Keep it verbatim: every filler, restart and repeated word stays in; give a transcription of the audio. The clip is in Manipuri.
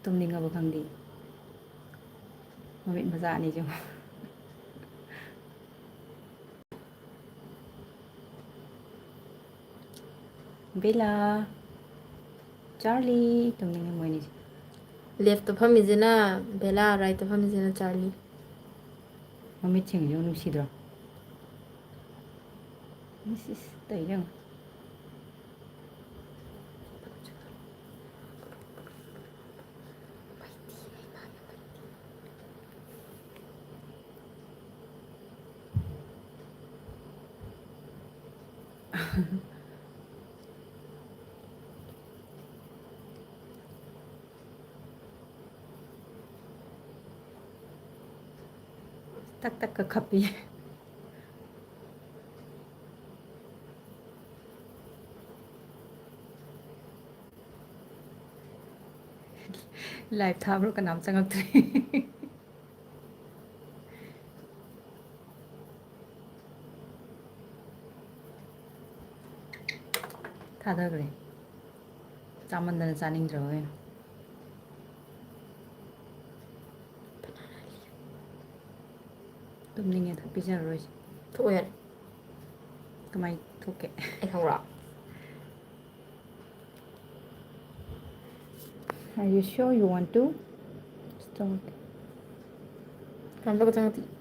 ꯇꯨꯝꯅꯤꯡꯉꯕ ꯈꯪꯗꯦ꯫ ꯃꯃꯤꯠ ꯃꯆꯥ ꯑꯅꯤꯁꯦ꯫ ꯕꯦꯂꯥ, ꯆꯥꯔꯂꯤ, ꯇꯨꯝꯅꯤꯡꯉꯦ ꯃꯣꯏꯅꯤꯁꯦ꯫ Leftꯇ ꯐꯝꯃꯤꯁꯤꯅ ꯕꯦꯂꯥ, rightꯇ ꯐꯝꯃꯤꯁꯤꯅ ꯆꯥꯔꯂꯤ꯫ ꯃꯃꯤꯠꯁꯤꯡꯁꯦ ꯌꯥꯝ ꯅꯨꯡꯁꯤꯗ꯭ꯔꯣ? ꯏꯁ, ꯏꯁ, ꯇꯧꯔꯤꯁꯦ ꯌꯦꯡꯉꯣ꯫ ꯇꯛ ꯇꯛꯀ ꯈꯞꯄꯤ꯫ Live ꯊꯥꯕ꯭ꯔꯣ? ꯀꯅꯥꯝ ꯆꯪꯉꯛꯇ꯭ꯔꯦ꯫ ꯊꯥꯗꯈ꯭ꯔꯦ꯫ ꯆꯥꯃꯟꯗꯅ ꯆꯥꯅꯤꯡꯗ꯭ꯔꯕ ꯀꯩꯅꯣ꯫ ꯇꯨꯝꯅꯤꯡꯉꯦꯗ, ꯄꯤꯖꯔꯔꯣꯏꯁꯦ꯫ ꯊꯣꯛꯑꯣ ꯌꯥꯔꯦ꯫ ꯀꯃꯥꯏ ꯊꯣꯛꯀꯦ? ꯑꯩ ꯈꯪꯕ꯭ꯔꯣ? Are you sure you want to? Stop. ꯀꯅꯥꯝꯇꯒ ꯆꯪꯉꯛꯇꯦ꯫